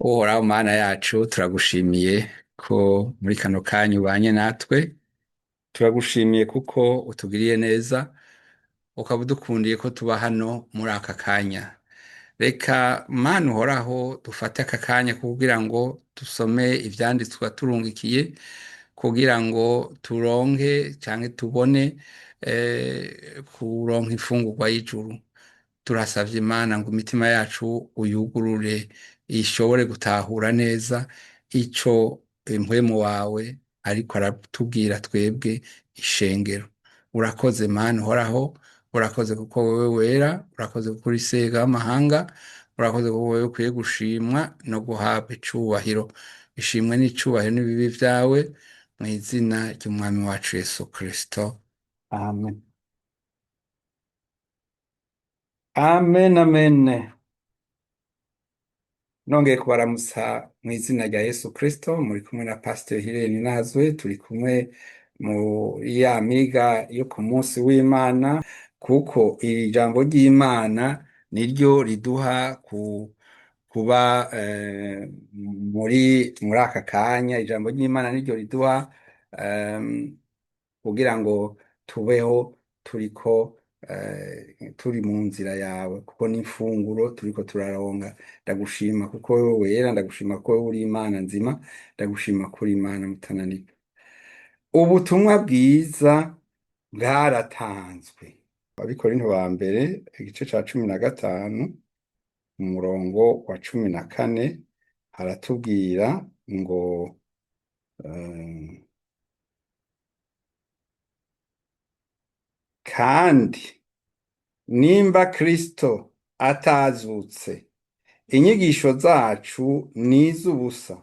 Uhoraho Mana yacu, turagushimiye ko muri kano kanya ubanye natwe. Turagushimiye kuko utugiriye neza, ukaba udukundiye ko tuba hano muri aka kanya. Reka Mana Uhoraho dufate aka kanya kugira ngo dusome ivyanditswe waturungikiye, kugira ngo turonke canke tubone kuronka imfungurwa y'ijuru. Turasavye Imana ngo imitima yacu uyugurure, ishobore gutahura neza ico impwemu wawe ariko aratubwira twebwe ishengero. Urakoze Mana Uhoraho, urakoze kuko wewe wera, urakoze kuko uri Sega w'amahanga, urakoze kuko wewe ukwiye gushimwa no guhabwa icubahiro. Ishimwe n'icubahiro n'ibibi vyawe, mw'izina ry'Umwami wacu Yesu Kristo. Amen. Amen, amen. Nongeye kubaramutsa mw'izina rya Yesu Kristo. Muri kumwe na Pastor Hileni Nazwe, turi kumwe mu ya miga yo ku munsi w'Imana, kuko iri jambo ry'Imana niryo riduha kuba muri aka kanya. Ijambo ry'Imana niryo riduha kugira ngo tubeho turiko turi mu nzira yawe, kuko n'imfunguro turiko turaronka. Ndagushima kuko wewe wera, ndagushima ko wewe uri Imana nzima, ndagushima ko uri Imana mutananirwa. Ubutumwa bwiza bwaratanzwe. Abikorinto ba mbere igice ca 15 umurongo wa 14 haratubwira ngo kandi nimba Kristo atazutse, inyigisho zacu ni iz'ubusa,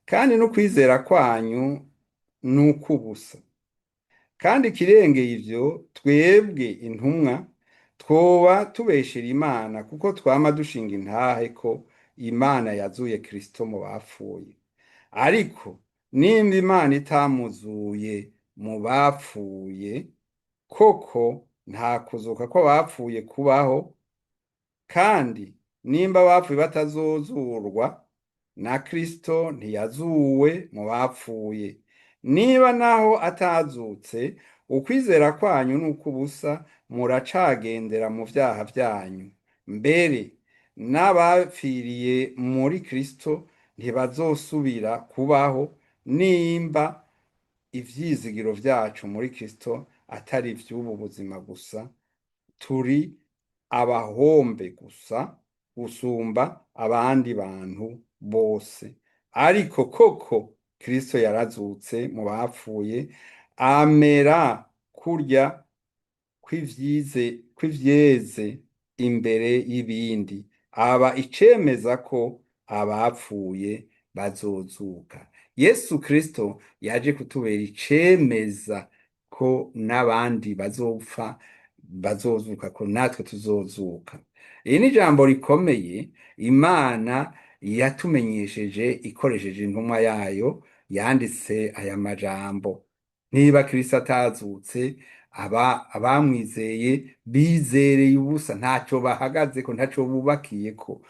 kandi n'ukwizera kwanyu ni ukw'ubusa. Kandi ikirengeye ivyo, twebwe intumwa twoba tubeshera Imana, kuko twama dushinga intahe ko Imana yazuye Kristo mu bapfuye. Ariko nimba Imana itamuzuye mu bapfuye, koko nta kuzuka kw'abapfuye kubaho. Kandi nimba abapfuye batazozurwa, na Kristo ntiyazuwe mu bapfuye. Niba naho atazutse, ukwizera kwanyu ni ukw'ubusa, muracagendera mu vyaha vyanyu. Mbere n'abapfiriye muri Kristo ntibazosubira kubaho, nimba ivyizigiro vyacu muri Kristo atari ivy'ubu buzima gusa, turi abahombe gusa gusumba abandi bantu bose. Ariko koko Kristo yarazutse mu bapfuye, amera kurya kw'ivyeze imbere y'ibindi, aba icemeza ko abapfuye bazozuka. Yesu Kristo yaje kutubera icemeza ko n'abandi bazopfa bazozuka, ko natwe tuzozuka. Iri ni ijambo rikomeye Imana yatumenyesheje ikoresheje intumwa yayo yanditse aya majambo. Niba Kristo atazutse, aba abamwizeye bizereye ubusa, ntacyo bahagazeko, ntacyo bubakiyeko.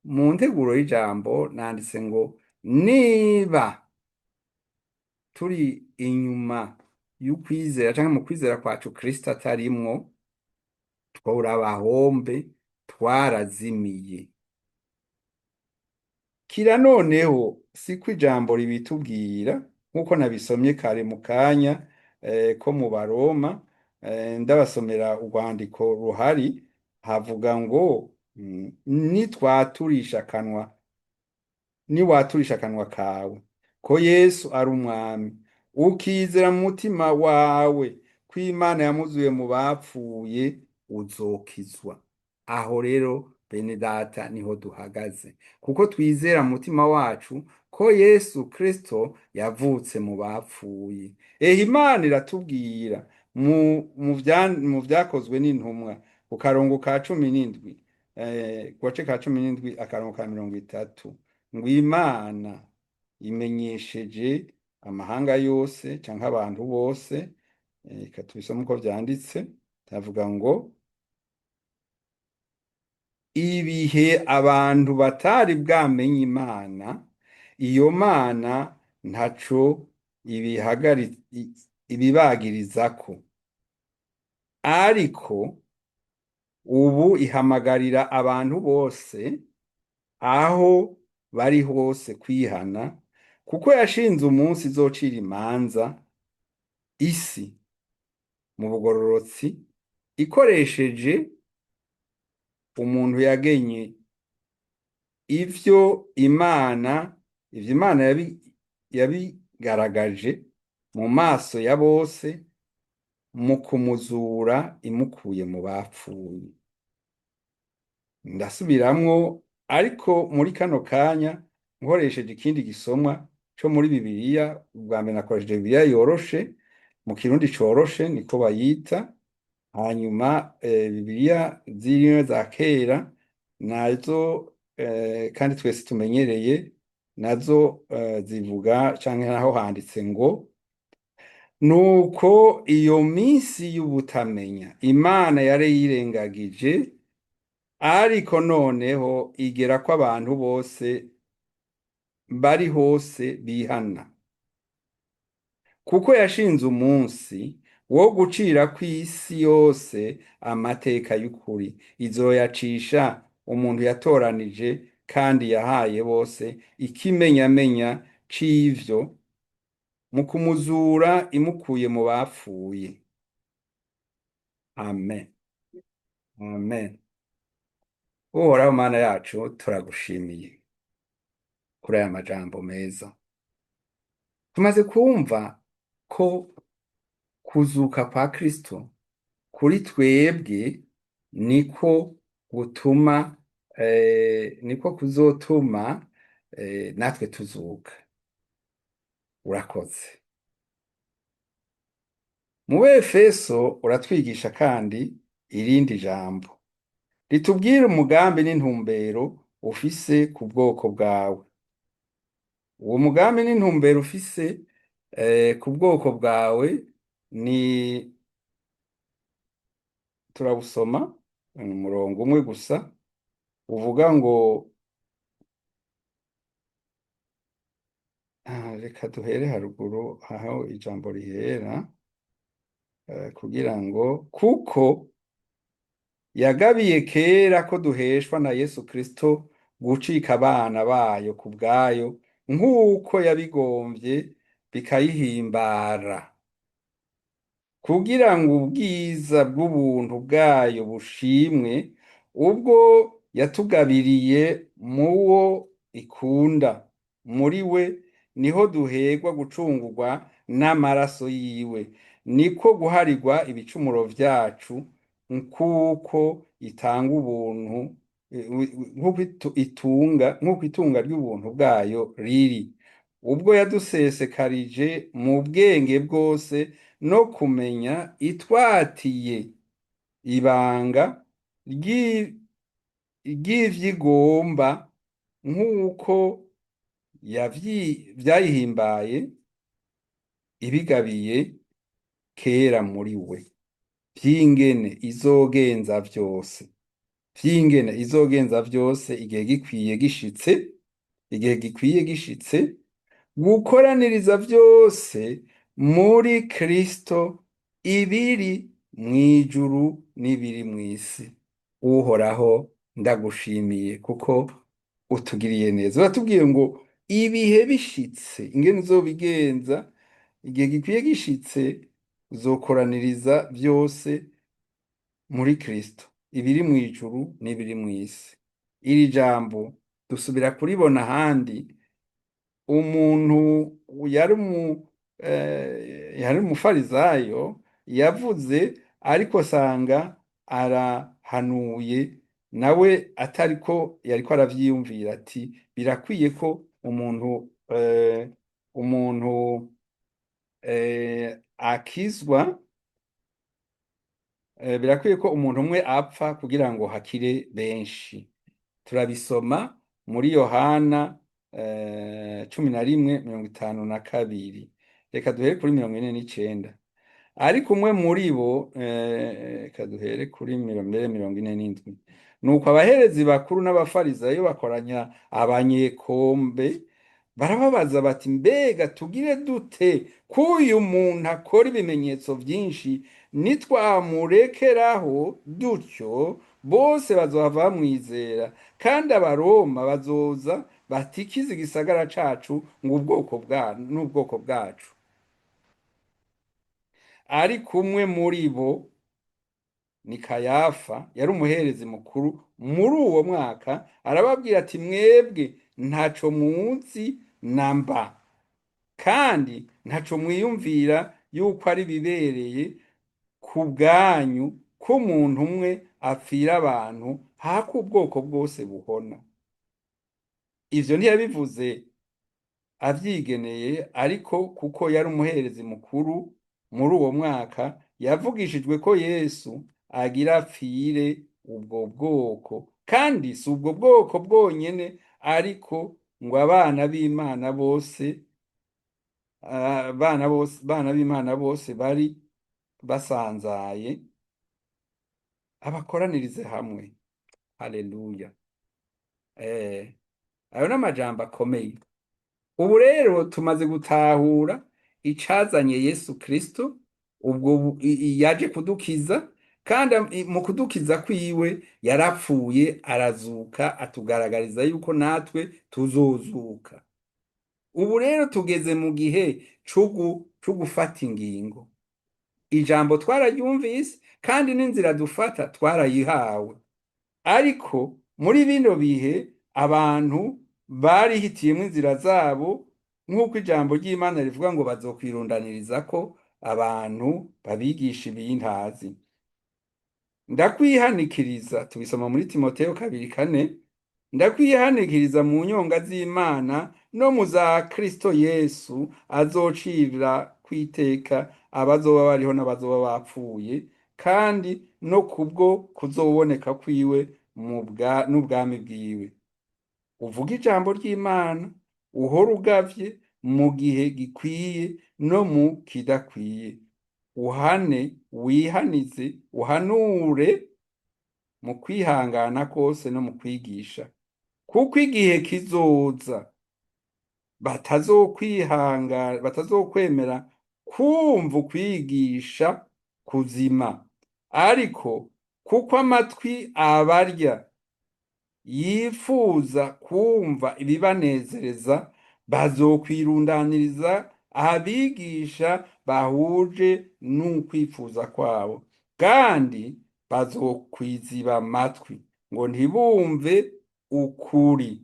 Mu nteguro y'ijambo nanditse ngo niba turi inyuma y'ukwizera canke mu kwizera kwacu Kristo atarimwo, twora abahombe, twarazimiye. Kira noneho siko ijambo ribitubwira, nk'uko nabisomye kare mu kanya ko mu Baroma, ndabasomera urwandiko ruhari, havuga ngo nitwaturisha akanwa, niwaturisha akanwa kawe ko Yesu ari Umwami, ukizera mu mutima wawe ko Imana yamuzuye mu bapfuye, uzokizwa. Aho rero bene data niho duhagaze, kuko twizera mu mutima wacu ko Yesu Kristo yavutse mu bapfuye. Ehe, Imana iratubwira mu vyakozwe n'intumwa ku karongo ka 17, ku gace ka 17 akarongo ka 30, ngo Imana imenyesheje amahanga yose canke abantu bose. Reka tubisome uko vyanditse, havuga ngo Ibihe abantu batari bwamenye Imana, iyo Mana ntaco ibibagirizako. Ariko ubu ihamagarira abantu bose aho bari hose kwihana, kuko yashinze umunsi izocira imanza isi mu bugororotsi ikoresheje umuntu yagenye. Ivyo Imana yabigaragaje mu maso ya bose mu kumuzura imukuye mu bapfuye. Ndasubiramwo, ariko muri kano kanya nkoresheje ikindi gisomwa co muri Bibiliya. Ubwa mbere nakoresheje Bibiliya yoroshe, mu Kirundi coroshe niko bayita. Hanyuma Bibiliya ziriyo za kera nazo, kandi twese tumenyereye nazo, zivuga canke naho handitse ngo: "Nuko iyo minsi y'ubutamenya Imana yari yirengagije, ariko noneho igera ko abantu bose bari hose bihana, kuko yashinze umunsi wo gucira kw'isi yose amateka y'ukuri, izoyacisha umuntu yatoranije, kandi yahaye bose ikimenyamenya c'ivyo mu kumuzura imukuye mu bapfuye." Amen, amen. Uhoraho Mana yacu, turagushimiye kuri aya majambo meza. Tumaze kumva ko kuzuka kwa Kristo kuri twebwe niko gutuma, niko kuzotuma natwe tuzuka. Urakoze. Mu Befeso uratwigisha kandi irindi jambo ritubwira umugambi n'intumbero ufise ku bwoko bwawe. Uwo mugambi n'intumbero ufise ku bwoko bwawe ni turabusoma umurongo umwe gusa uvuga ngo, reka duhere haruguru aho ijambo rihera, kugira ngo: "Kuko yagabiye kera ko duheshwa na Yesu Kristo gucika abana bayo ku bwayo, nk'uko yabigomvye bikayihimbara, kugira ngo ubwiza bw'ubuntu bwayo bushimwe, ubwo yatugabiriye muwo ikunda. Muri we niho duherwa gucungurwa n'amaraso yiwe, niko guharirwa ibicumuro vyacu, nk'uko itanga ubuntu, nk'uko itunga, nk'uko itunga ry'ubuntu bwayo riri, ubwo yadusesekarije mu bwenge bwose no kumenya, itwatiye ibanga ry'ivyigomba, nk'uko vyayihimbaye ibigabiye kera muri we, vy'ingene izogenza vyose, vy'ingene izogenza vyose igihe gikwiye gishitse, igihe gikwiye gishitse, gukoraniriza vyose muri Kristo, ibiri mw'ijuru n'ibiri mw'isi." Uhoraho, ndagushimiye kuko utugiriye neza. Uratubwiye ngo ibihe bishitse, ingene uzobigenza igihe gikwiye gishitse, uzokoraniriza vyose muri Kristo, ibiri mw'ijuru n'ibiri mw'isi. Iri jambo dusubira kuribona ahandi. Umuntu yari umufarizayo yavuze, ariko asanga arahanuye nawe atariko yariko aravyiyumvira, ati: "Birakwiye ko umuntu akizwa, birakwiye ko umuntu umwe apfa kugira ngo hakire benshi." Turabisoma muri Yohana 11:52. Reka duhere kuri 49. Ariko umwe muri bo, reka duhere kuri 47. Nuko abaherezi bakuru n'abafarizayo bakoranya abanyekombe, barababaza bati: "Mbega tugire dute ko uyu muntu akora ibimenyetso byinshi? Nitwamurekeraho dutyo, bose bazohava bamwizera, kandi abaroma bazoza batikize igisagara cacu ngo ubwoko bwa n'ubwoko bwacu." Ariko umwe muri bo, ni Kayafa, yari umuherezi mukuru muri uwo mwaka, arababwira ati: "Mwebwe ntaco muzi namba, kandi ntaco mwiyumvira yuko ari bibereye ku bwanyu ko umuntu umwe apfira abantu hako ubwoko bwose buhona." Ivyo ntiyabivuze avyigeneye, ariko kuko yari umuherezi mukuru muri uwo mwaka, yavugishijwe ko Yesu agira apfire ubwo bwoko, kandi si ubwo bwoko bwonyene, ariko ngo abana b'Imana bose, abana bose, bana b'Imana bose bari basanzaye, abakoranirize hamwe. Haleluya! Ayo n'amajambo akomeye. Ubu rero tumaze gutahura icazanye Yesu Kristo. Ubwo yaje kudukiza, kandi mu kudukiza kwiwe yarapfuye, arazuka, atugaragariza yuko natwe tuzozuka. Ubu rero tugeze mu gihe co gufata ingingo. Ijambo twararyumvise, kandi n'inzira dufata twarayihawe. Ariko muri bino bihe abantu barihitiyemo inzira zabo, nk'uko ijambo ry'Imana rivuga ngo bazokwirundaniriza ko abantu babigisha ibintazi. "Ndakwihanikiriza," tubisoma muri Timoteyo 2:4, "ndakwihanikiriza mu nyonga z'Imana no mu za Kristo Yesu azocira kwiteka abazoba bariho n'abazoba bapfuye, kandi no kubwo kuzoboneka kwiwe n'ubwami bwiwe. Uvuge ijambo ry'Imana, uhore ugavye mu gihe gikwiye no mu kidakwiye, uhane, wihanize, uhanure mu kwihangana kose no mu kwigisha. Kuko igihe kizoza batazokwemera kumva ukwigisha kuzima, ariko kuko amatwi abarya yifuza kumva ibibanezereza, bazokwirundaniriza abigisha bahuje n'ukwifuza kwabo, kandi bazokwiziba amatwi ngo ntibumve ukuri,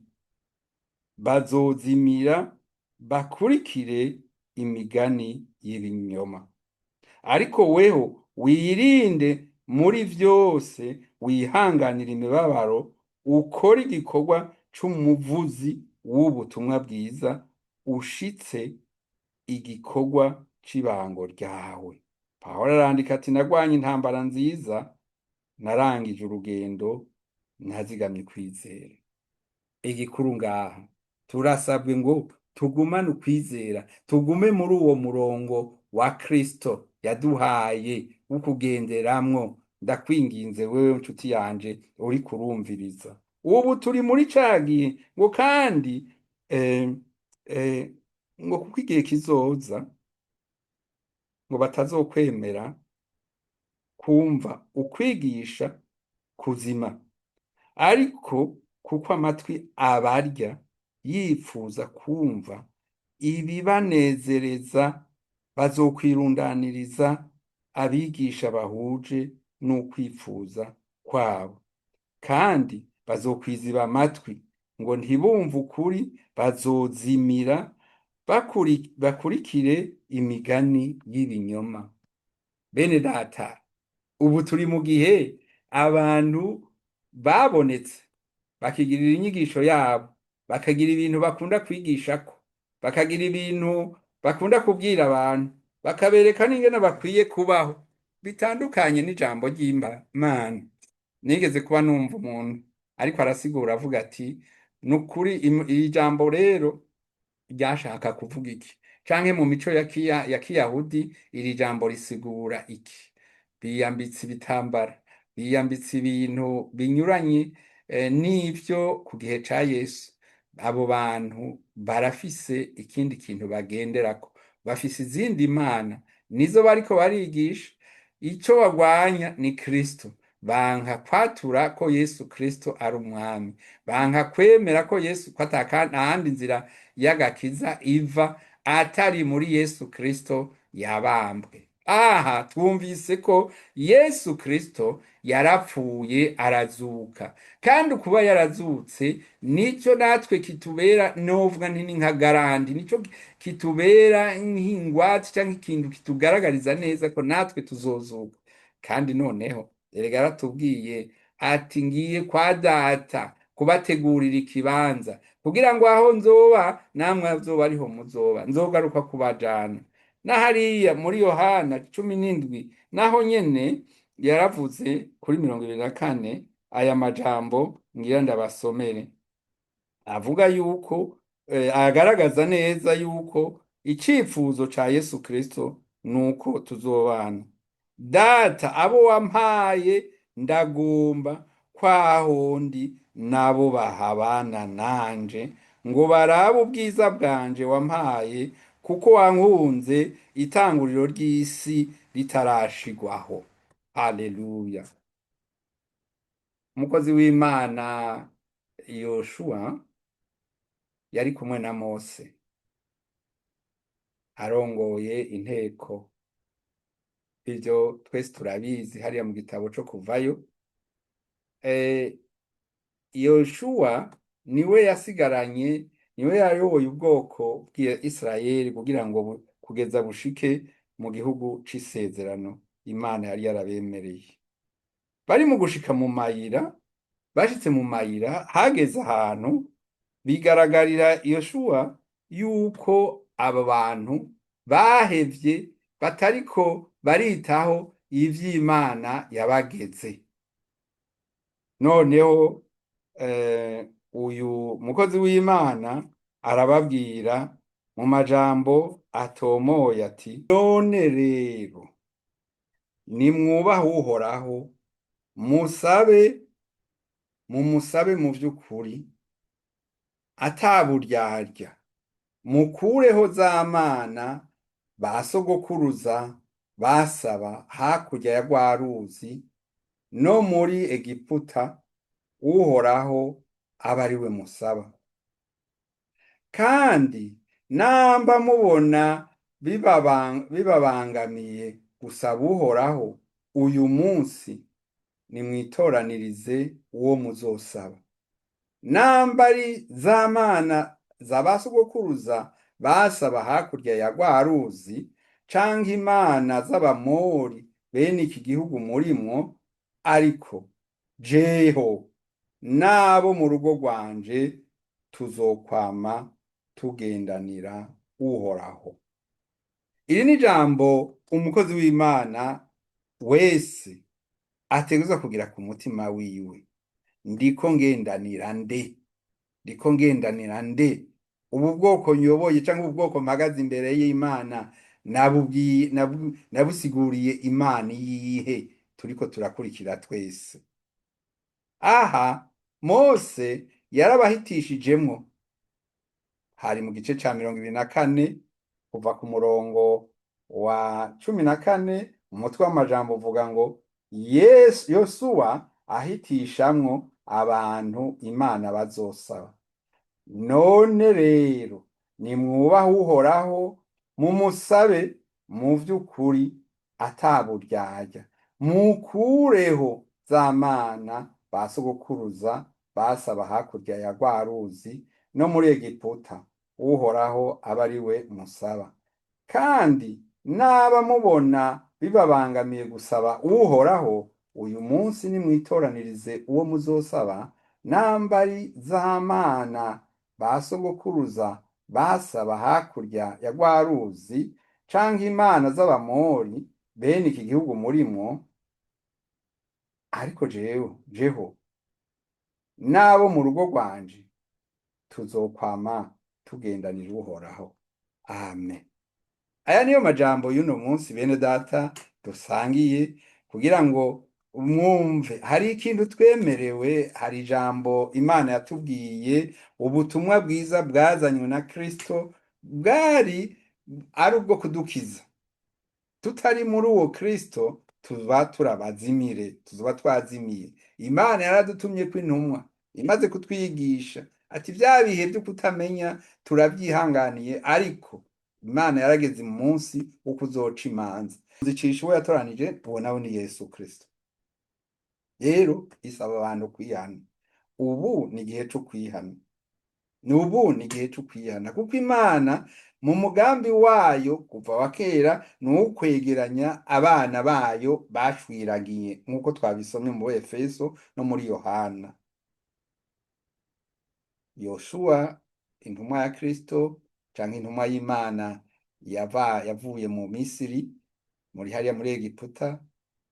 bazozimira bakurikire imigani y'ibinyoma. Ariko weho wirinde muri vyose, wihanganire imibabaro, ukore igikorwa c'umuvuzi w'ubutumwa bwiza, ushitse igikorwa c'ibango ryawe." Pawulo arandika ati: "Nagwanye intambara nziza, narangije urugendo, nazigamye kwizera." Igikuru ngaha, turasabwe ngo tugumane ukwizera, tugume muri uwo murongo wa Kristo yaduhaye wo kugenderamwo. Ndakwinginze wewe nshuti yanje uri kurumviriza, ubu turi muri ca gihe ngo kandi ngo kuko igihe kizoza ngo batazokwemera kumva ukwigisha kuzima, ariko kuko amatwi abarya yifuza kumva ibibanezereza, bazokwirundaniriza abigisha bahuje n'ukwifuza kwabo, kandi bazokwiziba amatwi ngo ntibumve ukuri, bazozimira bakurikire imigani y'ibinyoma. Bene data, ubu turi mu gihe abantu babonetse bakigirira inyigisho yabo, bakagira ibintu bakunda kwigishako, bakagira ibintu bakunda kubwira abantu, bakabereka n'ingene bakwiye kubaho bitandukanye n'ijambo ry'Imana. Nigeze kuba numva umuntu ariko arasigura avuga ati: "Nukuri iri jambo rero ryashaka kuvuga iki, canke mu mico ya kiyahudi iri jambo risigura iki?" Biyambitse ibitambara. Biyambitse ibintu binyuranye n'ivyo ku gihe ca Yesu. Abo bantu barafise ikindi kintu bagenderako, bafise izindi mana, nizo bariko barigisha. Ico bagwanya ni Kristo. Banka kwatura ko Yesu Kristo ari umwami, banka kwemera ko Yesu, ko atahandi nzira y'agakiza iva atari muri Yesu Kristo yabambwe. Aha twumvise ko Yesu Kristo yarapfuye, arazuka, kandi kuba yarazutse nico natwe kitubera, novuga nti ni nka garantie, nico kitubera nk'ingwate canke ikintu kitugaragariza neza ko natwe tuzozuka. Kandi noneho erega yaratubwiye ati: "Ngiye kwa Data kubategurira ikibanza, kugira ngo aho nzoba namwe azoba ariho muzoba, nzogaruka kubajana." Na hariya muri Yohana 17 naho nyene yaravuze kuri 24 aya majambo ngira ndabasomere, avuga yuko agaragaza neza yuko icifuzo ca Yesu Kristo nuko tuzobana. "Data, abo wampaye ndagomba kwaho ndi nabo bahabana nanje, ngo barabe ubwiza bwanje wampaye, kuko wankunze itanguriro ry'isi ritarashigwaho." Haleluya! Umukozi w'Imana Yoshuwa yari kumwe na Mose arongoye inteko. Ivyo twese turabizi hariya mu gitabo co Kuvayo. Yoshuwa niwe yasigaranye, niwe yayoboye ubwoko bwa Isirayeli kugira ngo kugeza bushike mu gihugu c'isezerano Imana yari yarabemereye. Bari mu gushika mu mayira, bashitse mu mayira, hageze ahantu bigaragarira Yoshuwa yuko aba bantu bahevye, batariko baritaho ivy'Imana yabageze. Noneho uyu mukozi w'Imana arababwira mu majambo atomoye ati: "None rero nimwubahe Uhoraho, musabe, mumusabe mu vy'ukuri ataburyarya, mukureho za mana ba sogokuruza basaba hakurya ya rwa ruzi no muri Egiputa, Uhoraho abe ari we musaba. Kandi namba mubona bibabangamiye gusaba Uhoraho uyu munsi, nimwitoranirize uwo muzosaba. Namba ari za mana za ba sogokuruza basaba hakurya ya rwa ruzi, canke imana z'Abamori bene iki gihugu murimwo, ariko jeho n'abo mu rugo rwanje tuzokwama tugendanira Uhoraho." Iri ni ijambo umukozi w'Imana wese ategerezwa kugira ku mutima wiwe. Ndiko ngendanira nde? Ndiko ngendanira nde? Ubu bwoko nyoboye canke ubu bwoko mpagaze imbere y'Imana, nabusiguriye Imana iyihe turiko turakurikira twese? Aha Mose yarabahitishijemwo, hari mu gice ca 24 kuva ku murongo wa 14. Umutwe w'amajambo uvuga ngo: "Yesu, Yosuwa ahitishamwo abantu Imana bazosaba." None rero nimwubahe Uhoraho, mumusabe mu vy'ukuri ataburyarya, mukureho za mana ba sogokuruza basaba hakurya ya rwa ruzi no muri Egiputa, Uhoraho abe ari we musaba. Kandi naba mubona bibabangamiye gusaba Uhoraho uyu munsi, nimwitoranirize uwo muzosaba, namba ari za mana ba sogokuruza basaba hakurya ya rwa ruzi, canke imana z'Abamori bene iki gihugu murimwo, ariko jewe, jeho n'abo mu rugo rwanje tuzokwama tugendanira Uhoraho." Amen. Aya niyo majambo y'uno munsi, bene Data, dusangiye kugira ngo Mwumve, hari ikintu twemerewe, hari ijambo Imana yatubwiye. Ubutumwa bwiza bwazanywe na Kristo bwari ari ubwo kudukiza. Tutari muri uwo Kristo, tuba turabazimire, tuzoba twazimiye. Imana yaradutumye ko intumwa, imaze kutwigisha ati bya bihe byo kutamenya turabyihanganiye, ariko Imana yarageze mu munsi wo kuzoca imanza, zicisha uwo yatoranije. Uwo nawe ni Yesu Kristo. Rero isaba abantu kwihana. Ubu ni igihe cyo kwihana, ni ubu ni igihe cyo kwihana, kuko Imana mu mugambi wayo kuva wa kera ni uwukwegeranya abana bayo bashwiragiye, nk'uko twabisomye mu Efeso no muri Yohana. Yoshuwa, intumwa ya Kristo canke intumwa y'Imana yavuye mu Misiri, muri hariya muri Egiputa,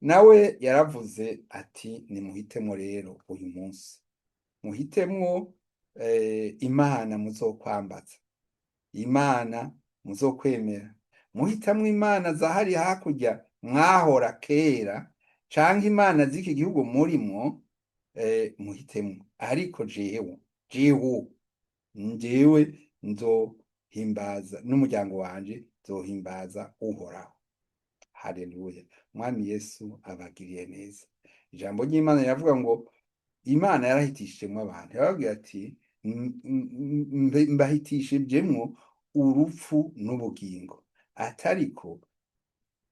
nawe yaravuze ati: "Nimuhitemwo rero uyu munsi, muhitemwo Imana muzokwambaza, Imana muzokwemera. Muhitamwo imana za hariya hakurya mwahora kera, canke imana z'iki gihugu murimwo, muhitemwo. Ariko jewe njewe nzohimbaza n'umuryango wanje, nzohimbaza Uhoraho." Haleluya! Umwami Yesu abagiriye neza. Ijambo ry'Imana riravuga ngo Imana yarahitishijemwo abantu, yarababwira ati: "Mbahitishijemwo urupfu n'ubugingo, atariko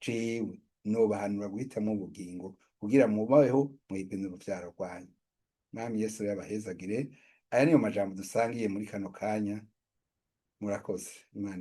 jewe nobahanura guhitamwo ubugingo kugira mubabeho mwebwe n'uruvyaro rwanyu." Mwami Yesu rero abahezagire. Aya niyo majambo dusangiye muri kano kanya. Murakoze. Imana